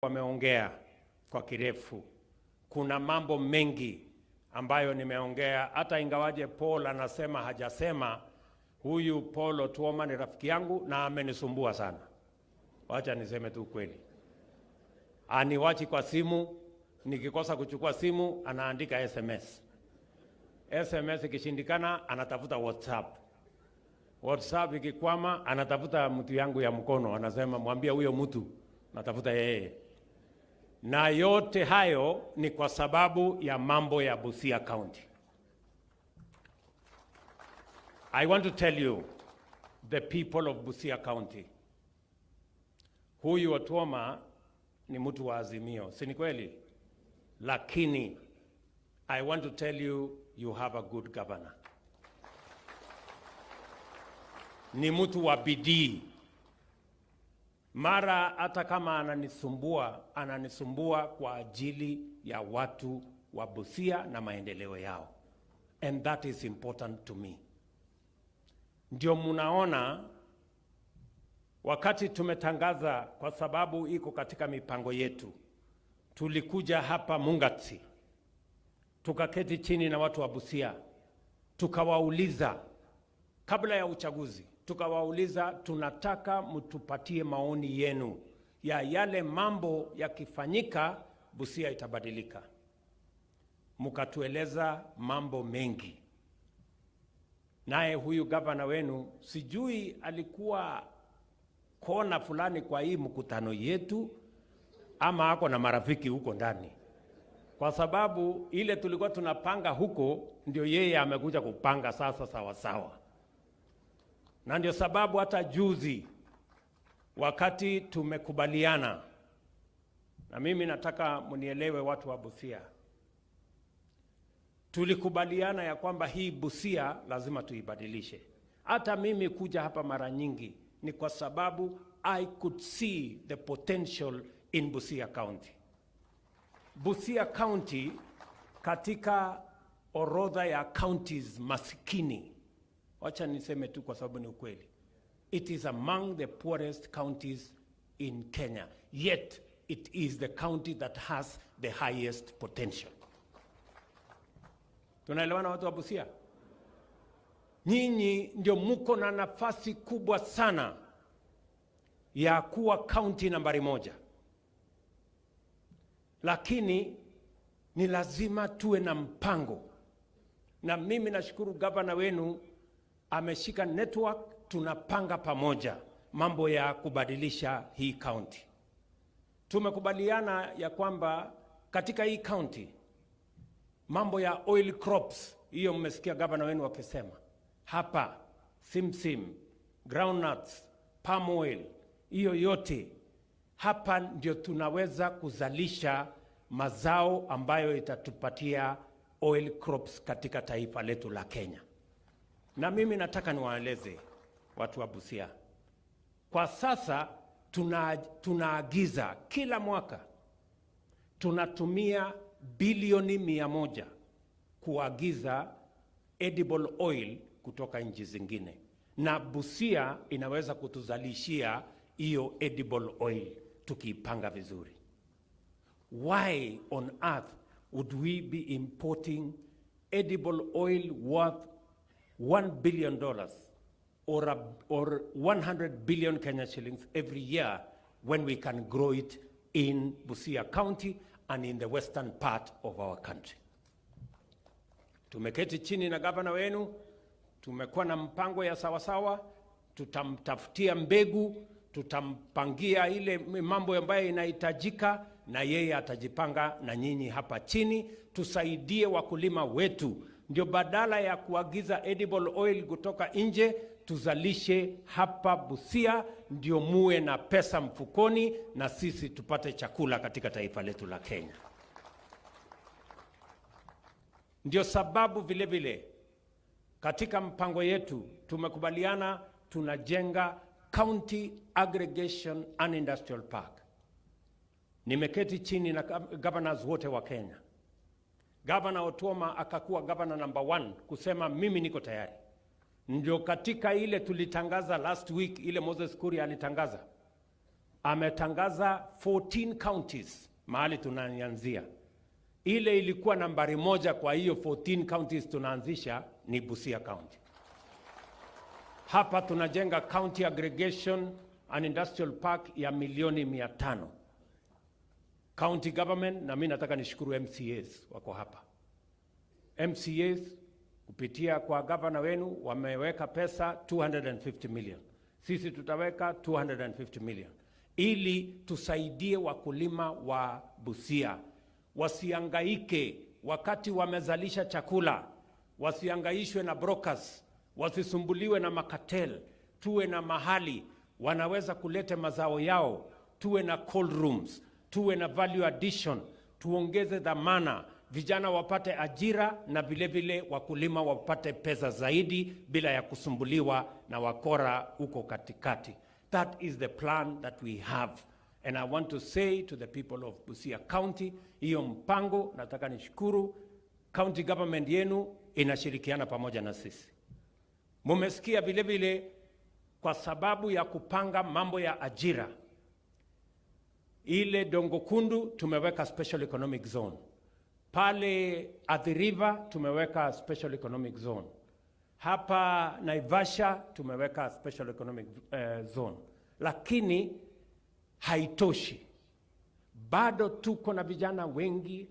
Wameongea kwa kirefu. Kuna mambo mengi ambayo nimeongea, hata ingawaje Paul anasema hajasema. Huyu Paul Otuoma ni rafiki yangu na amenisumbua sana. Wacha niseme tu kweli, aniwachi kwa simu. Nikikosa kuchukua simu anaandika SMS. SMS ikishindikana anatafuta WhatsApp. WhatsApp ikikwama anatafuta mtu yangu ya mkono, anasema mwambie huyo mtu natafuta yeye. Na yote hayo ni kwa sababu ya mambo ya Busia County. I want to tell you the people of Busia County. Huyu Otuoma ni mtu wa Azimio, si ni kweli? Lakini I want to tell you, you have a good governor. Ni mtu wa bidii. Mara hata kama ananisumbua, ananisumbua kwa ajili ya watu wa Busia na maendeleo yao. And that is important to me. Ndio munaona wakati tumetangaza, kwa sababu iko katika mipango yetu, tulikuja hapa Mungatsi, tukaketi chini na watu wa Busia, tukawauliza kabla ya uchaguzi, tukawauliza tunataka mtupatie maoni yenu ya yale mambo yakifanyika Busia itabadilika. Mkatueleza mambo mengi. Naye huyu gavana wenu sijui alikuwa kona fulani kwa hii mkutano yetu ama ako na marafiki huko ndani, kwa sababu ile tulikuwa tunapanga huko ndio yeye amekuja kupanga sasa sawa sawa. Na ndio sababu hata juzi wakati tumekubaliana, na mimi nataka mnielewe watu wa Busia, tulikubaliana ya kwamba hii Busia lazima tuibadilishe. Hata mimi kuja hapa mara nyingi ni kwa sababu I could see the potential in Busia County. Busia County katika orodha ya counties masikini, wacha niseme tu kwa sababu ni ukweli, it is among the poorest counties in Kenya, yet it is the county that has the highest potential. Tunaelewana watu wa Busia? Nyinyi ndio muko na nafasi kubwa sana ya kuwa county nambari moja, lakini ni lazima tuwe na mpango. Na mimi nashukuru gavana wenu ameshika network, tunapanga pamoja mambo ya kubadilisha hii county. Tumekubaliana ya kwamba katika hii county mambo ya oil crops, hiyo mmesikia gavana wenu wakisema hapa, simsim, groundnuts, palm oil, hiyo yote hapa ndio tunaweza kuzalisha mazao ambayo itatupatia oil crops katika taifa letu la Kenya. Na mimi nataka niwaeleze watu wa Busia, kwa sasa tunaagiza kila mwaka tunatumia bilioni 100 kuagiza edible oil kutoka nchi zingine, na Busia inaweza kutuzalishia hiyo edible oil tukiipanga vizuri. Why on earth would we be importing edible oil worth $1 billion or 100 billion Kenya shillings every year when we can grow it in Busia County and in the western part of our country? Tumeketi chini na gavana wenu, tumekuwa na mpango ya sawasawa, tutamtafutia mbegu, tutampangia ile mambo ambayo inahitajika, na yeye atajipanga na nyinyi hapa chini, tusaidie wakulima wetu, ndio badala ya kuagiza edible oil kutoka nje tuzalishe hapa Busia, ndio muwe na pesa mfukoni na sisi tupate chakula katika taifa letu la Kenya. Ndio sababu vile vile katika mpango yetu tumekubaliana tunajenga County Aggregation and Industrial Park. Nimeketi chini na governors wote wa Kenya. Governor Otuoma akakuwa governor number 1 kusema mimi niko tayari. Ndio katika ile tulitangaza last week, ile Moses Kuria alitangaza, Ametangaza 14 counties mahali tunaanzia. Ile ilikuwa nambari moja kwa hiyo 14 counties tunaanzisha ni Busia County. Hapa tunajenga county aggregation and industrial park ya milioni 500. County government, na mimi nataka nishukuru MCAs wako hapa. MCAs kupitia kwa gavana wenu wameweka pesa 250 million. Sisi tutaweka 250 million ili tusaidie wakulima wa Busia wasiangaike wakati wamezalisha chakula, wasiangaishwe na brokers, wasisumbuliwe na macartel. Tuwe na mahali wanaweza kuleta mazao yao, tuwe na cold rooms, tuwe na value addition, tuongeze dhamana, vijana wapate ajira na vile vile wakulima wapate pesa zaidi bila ya kusumbuliwa na wakora huko katikati. That is the plan that we have. And I want to say to the people of Busia County, hiyo mpango nataka nishukuru county government yenu inashirikiana pamoja na sisi. Mumesikia vile vile kwa sababu ya kupanga mambo ya ajira, ile Dongo Kundu tumeweka special economic zone, pale Athi River tumeweka special economic zone, hapa Naivasha tumeweka special economic zone, lakini haitoshi. Bado tuko na vijana wengi